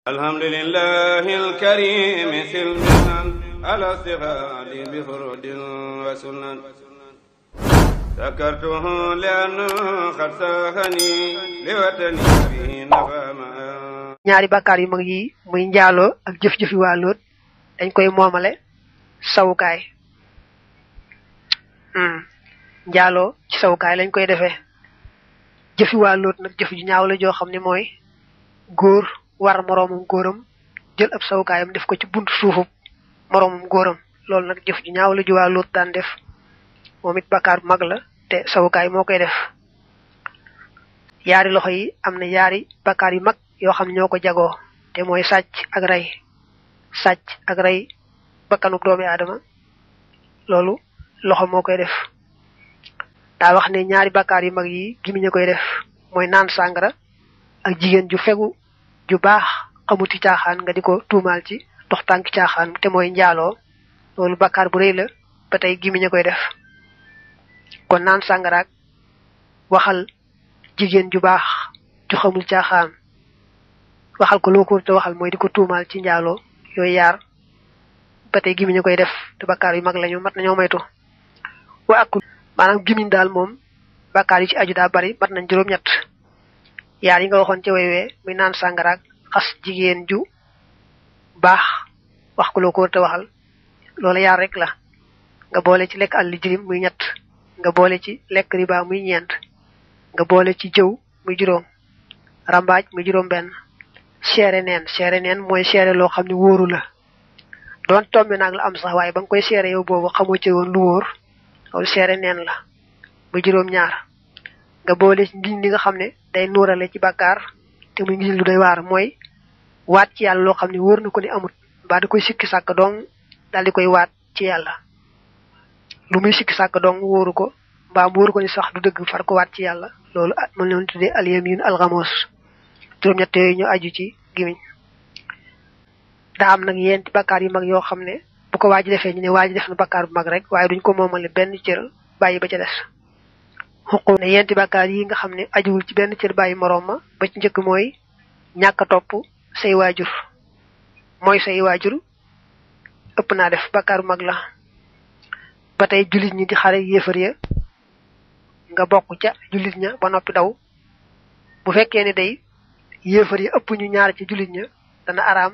alhamdulillahi alkarimi silmilan ala stighaali bi furudin wa sunan sakartuhu li'anna qad sahani li watani bihi nafama. ñaari bàkkaar yu mag yi muy njaaloo ak jëf-jëfi waa Lóot dañ koy moomale sawukaay. njaaloo ci sawukaay lañ koy defee. jëfi waa Lóot nag jëf ju ñaaw la joo xam ne mooy góor war moroomam góoram jël ab sawukaayam def ko ci buntu suufub moroomam góoram loolu nag jëf ju ñaaw la ju waa Lóot daan def moom it bàkkaar bu mag la te sawukaay moo koy def. yaari loxo yi am na yaari bàkkaar yu mag yoo xam ne ñoo ko jagoo te mooy sàcc ak rey. sàcc ak rey bakkanub doomi aadama loolu loxo moo koy def. daa wax ne ñaari bàkkaar yu mag yi gimiñ a koy def mooy naan sàngara ak jigéen ju fegu ju baax xamuti caaxaan nga di ko tuumaal ci dox tànki caaxaan te mooy njaaloo loolu bàkkaar bu rëy la ba tey gimiñ a koy def. kon naan sàngaraak waxal jigéen ju baax ju xamul caaxaan waxal ko loo ko te waxal mooy di ko tuumaal ci njaaloo yooyu yaar ba tey gimiñ a koy def te bàkkaar yu mag lañu mat nañoo maytu. wa akul maanaam gimiñ daal moom bàkkaar yi ci aju daa bari mat nañ juróom-ñett. yaar yi nga waxoon ci weywee muy naan sàngaraak xas jigéen ju baax wax ko loo ko te waxal loolu yaar rek la. nga boole ci lekk àlli jirim muy ñett. nga boole ci lekk riba muy ñeent. nga boole ci jëw muy juróom. rambaaj muy juróom benn. seere neen mooy seere loo xam ne wóoru la doon tombe naag la am sax waaye ba nga koy seere yow boobu xamoo ci woon lu wóor loolu seere neen la muy juróom ñaar. nga boole ci ngiñ li nga xam ne day nuurale ci bàkkaar te muy ngiñ lu doy waar mooy waat ci yàlla loo xam ne wóor na ko ni amut mbaa da koy sikki sàkk dong daal di koy waat ci yàlla lu muy sikki sàkk dong wóoru ko mbaa mu wóoru ko ni sax du dëgg far ko waat ci yàlla loolu mën leen tuddee al-yamin al-ghamus. juróom-ñett yooyu ñu aju ci gimiñ. daa am nag yenti bàkkaar yu mag yoo xam ne bu ko waaji defee ñu ne waaji def na bàkkaar bu mag rek waaye duñ ko moomale benn cër bàyyi ba ca des. xuqu ne yenti bàkkaar yi nga xam ne ajuwul ci benn cër bàyyi moroom ma ba ci njëkk mooy ñàkk a topp say waajur. mooy say waajur ëpp naa def bàkkaar bu mag la. ba tey jullit ñi di xare yéefar ya nga bokk ca jullit ña ba noppi daw bu fekkee ne day yéefar yi ëpp ñu ñaar ci jullit ña dana araam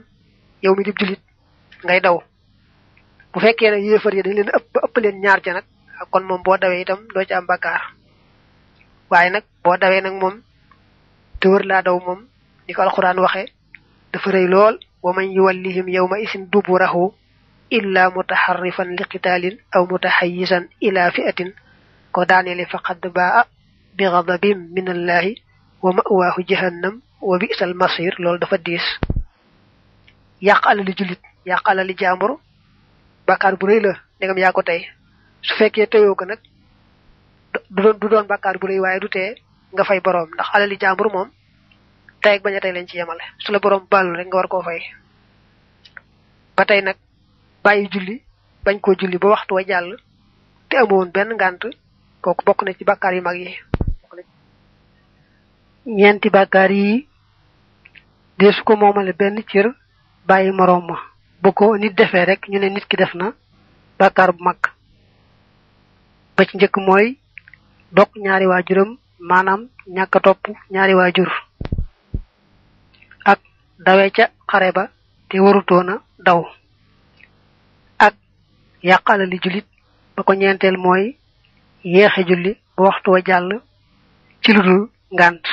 yow mi di jullit ngay daw. bu fekkee ne yéefar yi dañ leen ëpp leen ñaar ca nag kon moom boo dawee itam doo ci am bàkkaar waaye nag boo dawee nag moom te wër laa daw moom ni ko alxuraan waxe dafa rëy lool. wa man yuwallihim yawma isin duburahu illa mutaharrifan li qitaalin aw mutahayyizan ila fi'atin ko daaneeli faqad baa bi ghadabin min allahi wa ma'waahu jahannam wa bi'sal masir loolu dafa diis. yàq alali jullit yàq alali jàmbur bàkkaar bu rëy la ndegam yaa ko tey su fekkee teyoo ko nag du doon bàkkaar bu rëy waaye du tee nga fay boroom ndax alali jàmbur moom tey ak bañ a tey lañ ci yemale su la boroom bàllu rek nga war koo fay. ba tey nag bàyyi julli bañ koo julli ba waxtu wa jàll te amoon benn ngànt kooku bokk na ci bàkkaar yu mag yi. ñeenti bàkkaar yi dee su ko moomale benn cër bàyyi moroom ma bu ko nit defee rek ñu ne nit ki def na bàkkaar bu mag. ba ci njëkk mooy dog ñaari waajuram maanaam ñàkk a topp ñaari waajur ak dawee ca xare ba te warutoona daw ak yàq alali jullit. ba ko ñeenteel mooy yeexe julli ba waxtu wa jàll ci lu dul ngànt.